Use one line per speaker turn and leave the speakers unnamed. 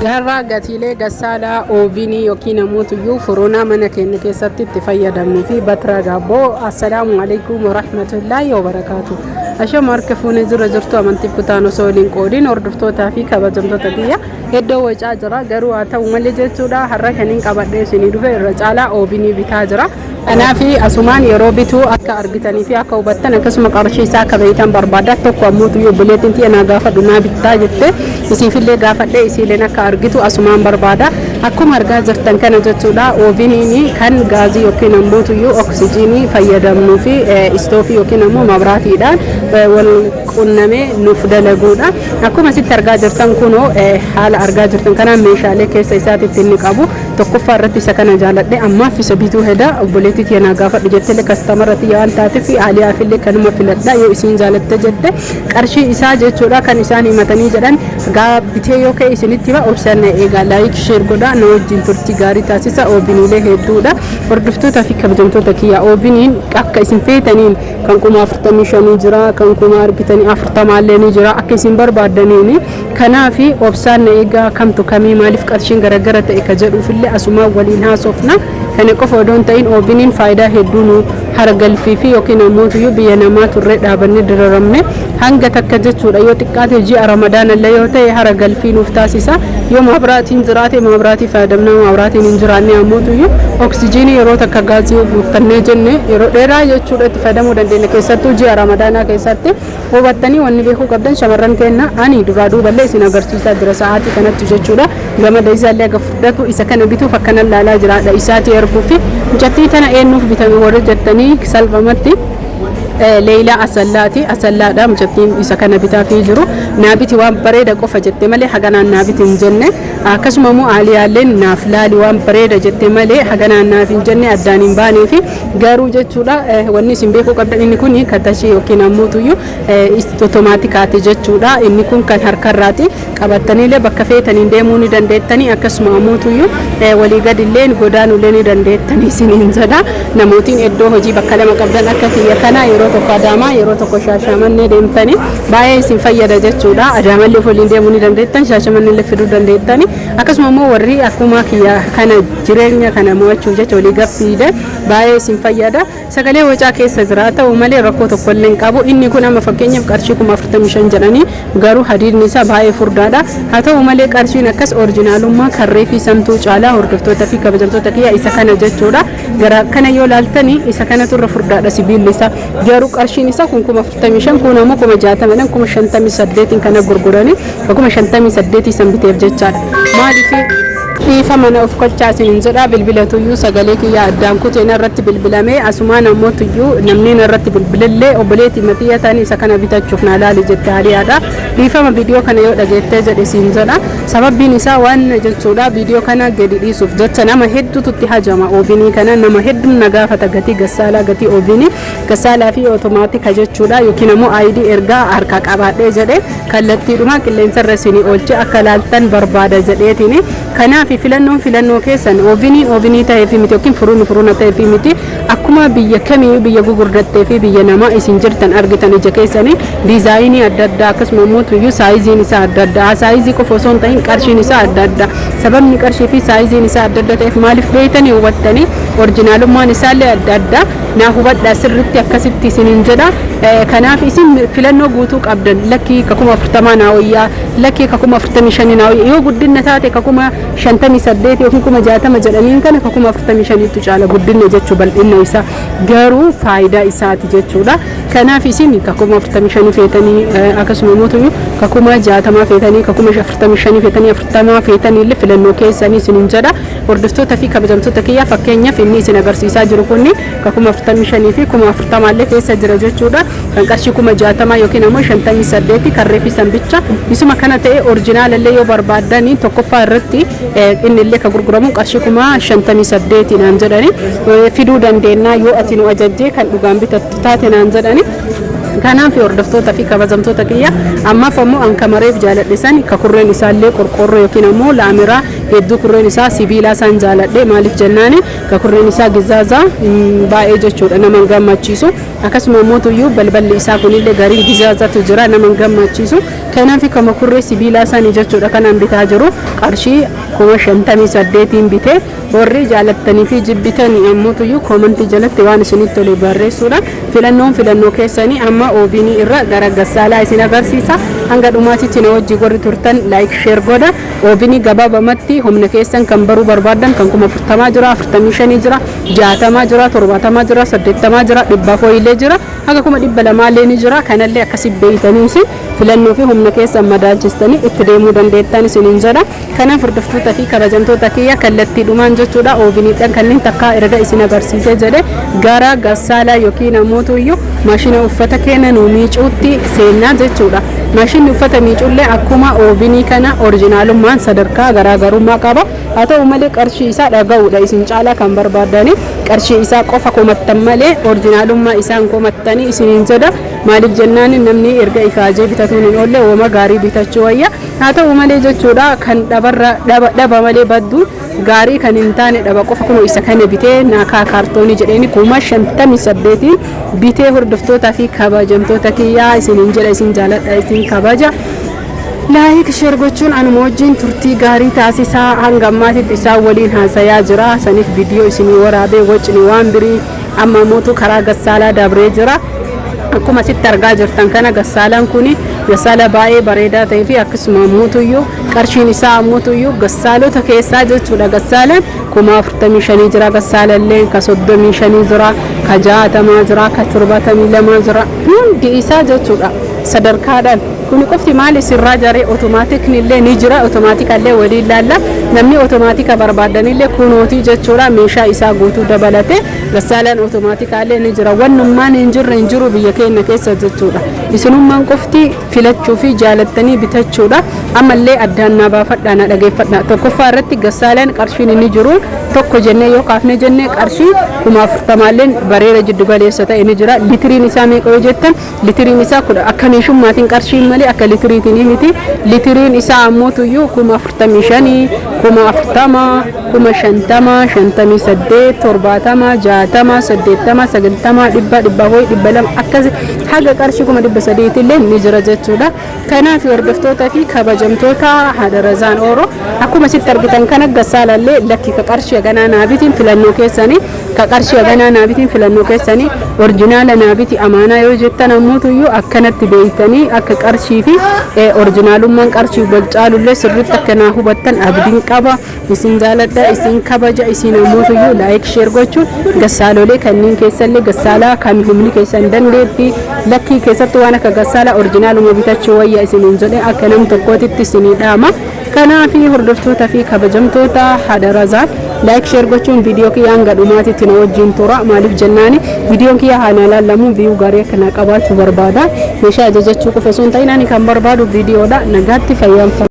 Garraa gatiilee gassaalaa oovinii yookiin namoota furunaa mana keenya keessatti itti fayyadamnuu fi batiraa daabboo. Assalaamu alaikum warahmatullaahi wabarakaatu. Ashama harka fuunee jira jirtu amantiif kutaan osoo waliin qoodiin hordoftootaa fi kabajamtoota kiyya iddoo wacaa jira, garuu haa ta'u malee jechuudha, har'a kan hin qabadhee isinii dhufe irra caalaa oovinii bitaa jira. Kanaaf asumaan yeroo bituu akka argitanii fi akka hubattan, akkasuma qarshii isaa akka beektan barbaada. Tokko ammoo tuyyuu obboleettiin tiyya naa gaafadhu naa bittaa jette, isiifillee gaafadhee isiileen akka argitu asumaan barbaada. Akkuma argaa jirtan kana jechuudha, ooviniin kan gaazii yookiin ammoo tuyyuu oksijiinii fayyadamnuu fi istoofii yookiin ammoo mabraatiidhaan wal qunnamee nuuf dalaguudha. Akkuma asitti argaa jirtan kunoo, haala argaa jirtan kanaan meeshaalee keessa isaatitti inni qabu tokkoffaa irratti isa kana jaaladhe, ammaaf isa bituu heda. Obboleettii tiyya naa gaafadhu jettellee customer tiyya waan taateef aaliyaafillee kanuma filadha yoo isiin jaalatte jette. Qarshii isaa jechuudha kan isaan himatanii jedhan gaa bitee yoo ka'e isinitti hima. Obsaan eegaa, like, share godha, na wajjin turtii gaarii taasisa. Ooviniilee hedduudha, hordoftootaa fi kabajamtoota kiyya. Ooviniin akka isin feetaniin kan 45,000 jira, kan kuma argitanii 40llee ni jira, akka isin barbaaddaniini. Kanaaf obsaan na eegaa, kamtu kamii, maaliif qarshiin garagara ta'e ka jedhuufillee asumaan waliin haasofna. Kana qofa odoo hin ta'in, ooviniin faayidaa hedduu nu haragalfii fi yookiin ammoo biyya namaa turree dhaabannee dararamne hanga takka jechuudha, yoo xiqqaate ji'a Ramadaanallee yoo ta'e haragalfii nuuf taasisa. Yoo maabraatiin jiraate maabraatii fayyadamna, maabraatiin hin jiraanne ammoo oksijiinii yeroo takka gaazii guuttannee jenne yeroo dheeraa jechuudha itti fayyadamuu dandeenya, keessattuu ji'a Ramadaanaa keessatti. Hubattanii wanni beekuu qabdan, shamarran keenya, ani duraa duuballee isin agarsiisaa jira sa'aatii kanatti jechuudha. Gamada isaallee aga fudhatu isa kana bituuf akkana laalaa jiraadha isaatii erguu fi mucattii tana eenyuuf bitame warri jettanii, salphumatti Leeyilaa Asallaati. Asallaadha mucattiin isa kana bitaafii jiru. Naabiti waan bareeda qofa jette malee haganaan naabiti hin jenne. Akkasuma immoo Aaliyaalleen naaf laali waan bareeda jette malee haganaan naaf hin jenne, addaan hin baanee fi garuu jechuudha, wanni isin beekuu qabdan inni kun katashii yookiin ammoo tuyyuu otomaatikaati jechuudha. Inni kun kan harkarraati. Qabattaniillee bakka feetaniin deemuu ni dandeettanii, akkasuma ammoo tuyyuu walii gadillee godaanuullee ni dandeettanii isiniin jedha. Namootiin iddoo hojii bakka lama qabdan akka kiyya kana, yeroo tokko Adaamaa, yeroo tokko Shaashamannee deemtanii baay'ee isin fayyada jechuudha. Adaamallee waliin deemuu ni dandeettan, Shaashamannellee fiduu dandeettanii. Akkasuma immoo warri akkuma kiyya kana jireenya kana mo'achuuf jecha walii gaffiide baay'ee isin fayyada. Sagalee wacaa keessa jira, ta'u malee rakkoo tokko illee hin qabu. Inni kun amma fakkeenyaaf qarshii 45,000 jedhanii, garuu hadiidni isaa baay'ee furdaadha. Haa ta'u malee qarshiin akkas oriijinaalummaa karree fi samtuu caalaa, hordoftoota fi kabajamtoota kiyya, isa kana jechuudha. Gara kana yoo laaltanii isa kanatu irra furdaadha sibiilli isaa. Garuu qarshiin isaa kun 45,000, kun ammoo 60,000dhaan, 58,000 kana gurguranii 58,000 san biteef jechaadha. Maaliif dhiifa mana of kochaa isiniin jedha, bilbila tuyyuu sagalee kiyya addaan kuteen irratti bilbilamee, asumaan ammoo tuyyuu namni irratti bilbilallee obboleetii matiyya ta'anii isa kana bitachuuf naa laali jette haliyaadha. Dhiifama viidiyoo kana yoo dhageettee jedhe siin jedha. Sababbiin isaa waan jechuudha, viidiyoo kana gadi dhiisuuf jecha nama hedduutu itti hajama. Oovinii kana nama hedduun na gaafata, gatii gassaalaa, gatii oovinii gassaalaa fi otomaatika jechuudha, yookiin ammoo aayidii ergaa harkaa qabaadhee jedhe kallattiidhuma qilleensarra isinii oolchee akka laaltan barbaada jedheetiin. Kanaaf filannoon filannoo keessan. Ooviniin oovinii ta'ee fi miti yookiin furuunni furuuna ta'ee fi miti, akkuma biyya kamiyyuu biyya gugurdattee fi biyya namaa isin jirtan argitan ija keessanii diizaayinii adda addaa, akkasuma immoo tuyyuu saayiziin isaa adda addaa. Saayizii qofa osoo hin ta'in qarshiin isaa adda adda. Sababni qarshii fi saayiziin isaa adda adda ta'eef maaliif beeytanii hubattanii, orjinaalummaan isaallee adda adda. Naa hubadhaa sirritti, akkasitti isiniin jedha. Kanaaf isin filannoo guutuu qabdan. Lakkii ka 40,000 naa wayyaa, lakkii ka 45,000 naa wayyaa, yoo guddina taate ka 58,000 yookiin 60,000 jedhaniin kana ka 45,000tu caala guddina jechuu, bal'inna isaa, garuu faayidaa isaati jechuudha. Kanaaf isin ka 45,000 feetanii, akkasuma immoo ka 60,000 feetanii, ka 45,000 feetanii, 40 feetanii illee filannoo keessanii isiniin jedha. Hordoftoota fi kabajamtoota kiyyaa, fakkeenyaaf inni isin agarsiisaa jiru kunni ka 45,000 fi 40,000llee keessa jira jechuudha. Kan qarshii 60,000 yookiin ammoo 58 karree fi sanbicha isuma kana ta'e orjinaalallee yoo barbaaddanii, tokkoffaa irratti inni illee ka gurguramu qarshii 58,000 naan jedhani, fiduu dandeenya yoo ati nu ajajjee kan dhugaan bitattu taate naan jedhani. Kanaaf hordoftoota fi kabajamtoota kiyya, ammaaf ammoo an kamareef jaaladhe san ka kurreen isaallee qorqoorroo yookiin ammoo laamiraa Hedduu kurreen isaa sibiilaa isaan jaaladhe. Maaliif jennaani, ka kurreen isaa gizaazaa baay'ee jechuudha nama hin gammachiisu. Akkasuma immoo tuyyuu balballi isaa kunillee gariin gizaazatu jira, nama hin gammachiisu. Kanaaf kama kurree sibiilaa isaanii jechuudha kanaan bitaa jiru, qarshii 58,000 bitee. Warri jaalattanii fi jibbitan ammoo tuyyuu koomantii jalatti waan isinitti tole barreessuudha. Filannoon filannoo keessanii. Amma oovinii irra gara gassaalaa isin agarsiisa. Hanga dhumaatitti na wajjii warri turtan like, share godha. Oovinii gabaabamatti humna keessan kan baruu barbaadan, kan 40,000 jira, 45 jira, 60 jira, 70 jira, 80 jira, 400 illee jira, haga 200,000llee ni jira. Kanallee akkasi beeytanii isin filannoo fi humna keessan madaalchistanii itti deemuu dandeettan isiniin jedha. Kanaaf hordoftoota fi kabajamtoota kiyya, kallattiidhumaan jechuudha ooviniidhaan kanneen takkaa erga isin agarsiisee jedhe gara gassaalaa yookiin ammoo iyyuu maashina uffata keenya nu miicuutti seennaa jechuudha. Maashinni uffata miicullee akkuma oovinii kana orijinaalummaan sadarkaa garaagarummaa qaba. Haa ta'u malee qarshii isaa dhaga'uudha isin caalaa kan barbaadani. Qarshii isaa qofa komattan malee orijinaalummaa isaan komattanii isiniin jedha. Maaliif jennaan, namni erga ifaajee bitatuun hin oolle, wama gaarii bitachuu wayya. Haa ta'u malee jechuudha kan dhabarra dhaba malee baddu gaarii kan hin taane dhaba qofa. Kunoo isa kana bitee naakaa kaartoonii jedheeni 58,000 bitee. Hordoftootaa fi kabajamtoota kiyyaa isiniin jedha, isin jaaladha, isin kabaja. Like, share gochuun anuma wajjin turtii gaarii taasisaa. Hanga ammaatitti isaan waliin haasayaa jira. Saniif viidiyoo isinii waraabee wacni waan birii. Amma mootu karaa gassaalaa dabree jira. Akkuma asitti argaa jirtan kana, gassaalaan kun gassaala baay'ee bareedaa ta'ee fi akkasuma ammuutuyyuu qarshiin isaa ammuutuyyuu gassaalota keessaa jechuudha. Gassaalaan 45,000 jira, gassaalallee ka 35 jira, ka 60 jira, ka 72 jira, hundi isaa jechuudha sadarkaadhaan. Kuni qofti maal isirraa jaree, otomaatikni illee ni jira, otomaatika illee waliin laalla. Namni otomaatika barbaadanillee kunootii jechuudha, meeshaa isaa guutuu dabalate gassaalaan otomaatika illee ni jira. Wannummaan hin jirre hin jiru biyya keenya keessa jechuudha. Isinummaan qofti filachuu fi jaalattanii bitachuudha. Ammallee addaan naa baafadhaa, na dhageeffadha. Tokkoffaa irratti gassaalaan qarshiin inni jiru tokko jennee yoo kaafne jennee, qarshii 40,000lleen bareeda jiddu galeessa ta'e ni jira. Litiriin isaa meeqa yoo jettan, litiriin isaa kudha akka meeshummaatiin qarshiin malee akka litiriitiin miti. Litiriin isaa ammoo tuyyuu 45,000, 40,000, 50,000, 58, 70, 60, 80, 90, 100, 400, 200, akkas haga qarshii 300,000tillee ni jira jechuudha. Kanaaf hordoftoota fi kabajamtoota haadha Razaan Ooroo, akkuma sitti argitan kana gassaalallee lakki ka qarshii haganaa naabitiin filannoo keessanii, ka qarshii haganaa naabitiin filannoo keessanii, orjinaala naabiti amaanaa yoo jettan ammoo akkanatti beeytanii akka qarshii fi orjinaalummaan qarshii wal caalullee sirriitti akka naa hubattan abdiin qaba. Isin jaaladha, isin kabaja. Isin ammoo like, share gochuun gassaalolee kanneen keessallee gassaalaa kan humni keessan dandeetti, lakkii keessattuu waan akka gassaalaa orjinaaluma bitachuu wayya isiniin jedhe, akka nam tokkootitti isinii dhaama. Kanaaf hordoftoota fi kabajamtoota haadha Razaan, like, share gochuun viidiyoo kiyya hanga dhumaatitti na wajjin tura. Maaliif jennaani, viidiyoon kiyya haa na laallamu, view gaarii akka na qabaachuu barbaada. Meeshaa ajajachuu qofa osoo hin ta'in ani kan barbaadu viidiyoodha. Nagaatti, fayyaan.